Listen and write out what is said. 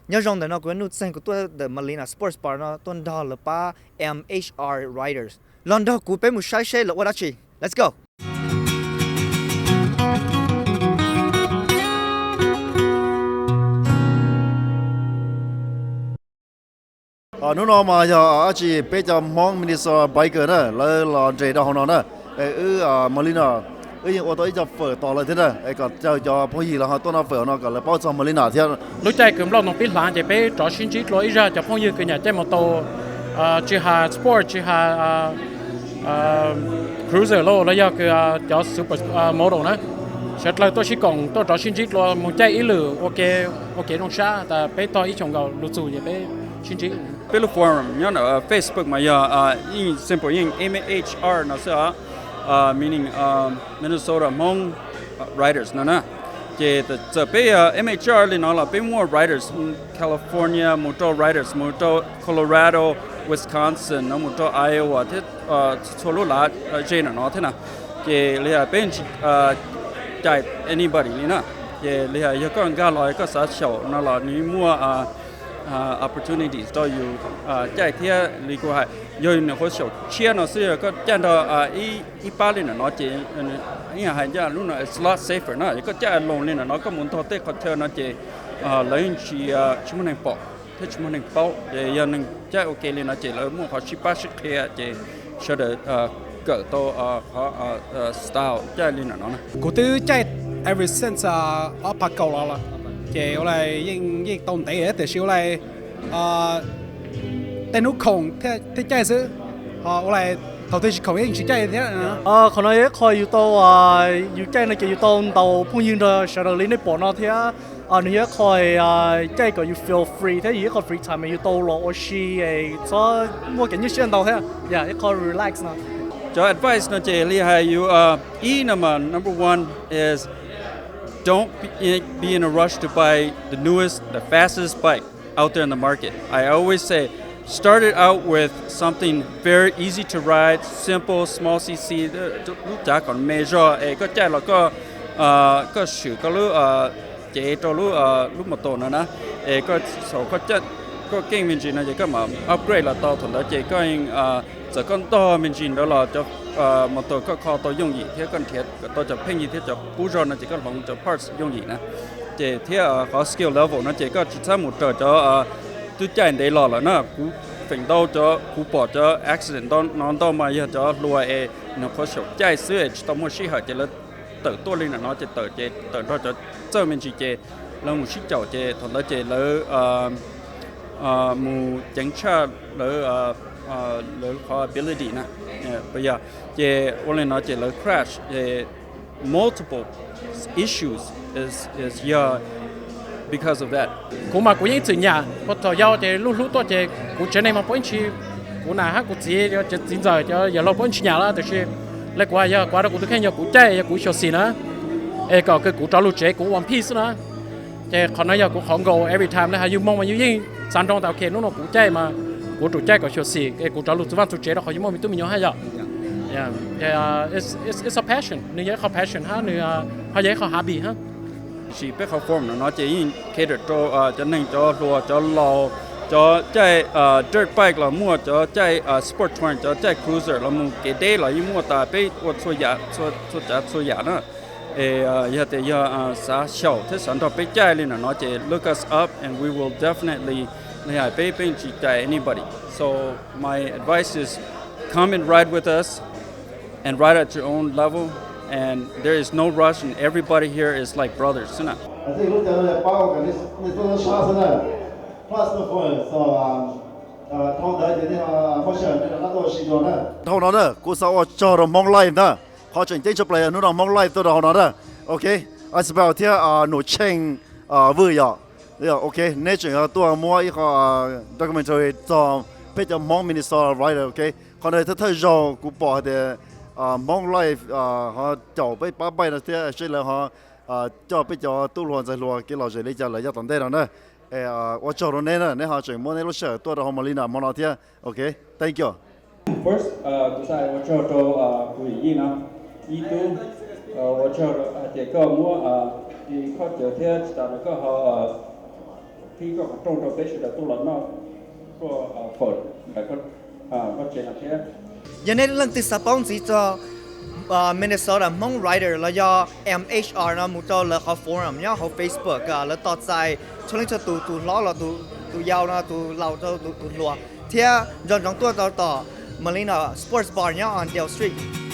Nyob zoo ntawm no kuv yuav nuj txeeg kuv tuaj ntawm Molina Sports Bar no tuaj nrog lawv pab M H R Riders. Los nrog kuv peb mus saib seb lawv ua dab tsi. Let's go. Hnub no mas yog dab tsi peb cov Hmoob Minnesota Biker na lawv los nres rau hauv no na. Es wb Molina, wb yeej ua tau ib co fawm tos lawm thiab na, es kom caw cov phooj ywg los ho tuaj noj fawm hauv no kom lawv paub txog Molina thiab. Lub caij kws Nplog no pib hlav ces peb rov sib ntsib dlua ib zaj cov phooj ywg kws nyam caij mus tau, tsis has sport tsis has cruiser los los yog kws cov super moto na, sawv dlawg tuaj sib koom tuaj rov sib ntsib dlua mus caij ib lwm ua ke, ua kev zoo sab tas peb tog ib xyoos nkaus lug txug ces peb sib ntsib. Peb lub forum nyob ntawm Facebook mas yog yeej simple yeej M H R no xwb os, meaning Minnesota Hmong Riders no na. Ces txawm peb M H R li no los peb muaj riders California mus rau riders mus rau Colorado, Wisconsin no mus rau Iowa thiab txhua lub lav ze ntawm no thiab na. Ces li peb tsis cais anybody li na. Ces li yog koj nkag los koj xav xyaum no los nws muaj opportunities rau yus caij thiab li kuv hais yog nws qhuav xyaum tshiab no xwb yog koj caij nrog ib pab li ntawm no ces ib yam hais ncaj lub no it's a lot safer na. Yog koj caij alone li ntawm no koj mus ntog tej qhov chaw no ces lawv tsis, tsis muaj neeg pom thiab tsis muaj neeg paub. Ces yog neeg caij ua ke li no ces lawv muaj qhov sib pab sib qhia ces sawv daws kawm tau qhov style caij li ntawm no na. Kuv twb caij ever since ob phav kaum los lawm, ces ua li yeej tau ntev tiam sis ua li tej hnub khoom thiaj caij xwb. Ua li thaum twg tsis khoom yeej tsis caij thiab. Qhov no yog ib qho yus tau, yus caij no ces yus tau ntaus phooj ywg nrog sawv daws li nej pom no thiab. Nws yog ib qho caij kom yus feel free thiab yus ib qho free time yus tau los ua si, txhob muaj kev nyuaj siab ntau thiab, ib qho relax no. Cov advice no ces li hais yus, ib no mas number one is don't be, be in a rush to buy the newest, the fastest bike out there in the market. I always say, start it out with something very easy to ride, simple, small C C, lub cav kom me zog es koj caij los koj, koj swm koj lub cev rau lub, lub moto no na, es koj xaum koj keej me ntsis no ces koj mam upgrade los tau thaum ntawd ces koj, txawm koj ntog me ntsis ntawd los cov moto koj kho tau yooj yim thiab koj nrhiav tau cov pheej yig thiab cov pub zog no ces koj hloov cov parts yooj yim na. Ces thiab qhov skill level no ces koj tsis txhob mus raws cov twb caij ntev los lawm na. Kuv feem ntau cov kuv pom cov accident no ntau mas yog cov hluas es nws qhuav xyaum caij xwb es tsis tau muaj sij hawm ces lawv tawm tuaj li ntawm no ces tawm ces tawm nrog cov txawj me ntsis ces lawv mus sib caum ces thaum ntawd ces lawv mus ceev tshaj lawv, lawv qhov ability na. Yog ces ua li no ces lawv crash, multiple issues is, is yog because of that. Kuv mas kuv yeej txwm nyam, puag thaum yau ces lub hlub tuaj ces kuv tsev neeg mas puab ib ntsis, kuv nam hab kuv txiv, txiv ntxawm, cov yawm laug puab ib ntsis nyam lawm, tiam sis li kuv hais yog kuv hais rau kuv tus kheej yog kuv caij yog kuv xyuam xim na, es kom kuv rov lug tsev kuv ua peace xwb na. Ces qhov no yog kuv qhov goal every time, li hais yug moog mas yug yeej xav nroo tas ok hnub no kuv caij mas kuv tsum caij kom xyuam xim es kuv rov lug txug vaaj txug tsev rau qhov yug muaj me tub me nyuam hab yom. It's a passion, nws yog ib qho passion hab nws ho yog ib qho hobby hab. Sis peb qhov forum no ces yeej cater rau cov neeg cov hluas cov laus, cov caij dirt bike los muaj, cov caij sport touring, cov caij cruiser los mus kev deb los yeej muaj tas, peb ua txhua yam, txhua tsav txhua yam na. Es yog tias yog xav xyaum thiab xav nrog peb caij li ntawm no ces look us up and we will definitely, li hais peb, peb tsis cais anybody. So my advice is come and ride with us and ride at your own level and there is no rush and everybody here is like brothers xwb na. Dhau no na kuv xav ua tsaug rau Hmoob Life na, qhov tseem ceeb tshaj plaws yog hnub no Hmoob Life tuaj rau hauv no na. Ok, Isabel thiab Num Tsheej Vwj yom. Ok, neb tseem tuaj muab ib qho documentary txog peb cov Hmoob Minnesota Rider. Ok, qhov no thawj thawj zaug kuv pom hais tias Hmoob Life ho caum peb pab bike no thiab seb lawv ho coj peb cov tub hluas ntxhais hluas kev lom zem li cas lawm yav tom ntej no na. Ua tsaug rau neb na, neb ho tseem muab neb lub sij hawm tuaj rau hauv Molina hmo no thiab. Ok, thank you. First, kuv xav ua tsaug rau kuv yij no, Yij Tub, ua tsaug hais tias koj muab khaub cawv thiab tsis tas rau koj ho Ib qho qhov rooj rau peb sawv daws tuaj los noj tuaj fawm ntawm koj tsev no thiab. Yog nej leej twg xav paub ntxiv txog Minnesota Hmong Writer los yog M H R no mus rau lawv qhov forum nyob hauv Facebook, lawv tos txais txhua leej txhua tus, tus hlob los tus yau no, tus laus rau tus hluas, thiab nco ntsoov tuaj rau tom Molina Sports Bar nyob on Dale Street.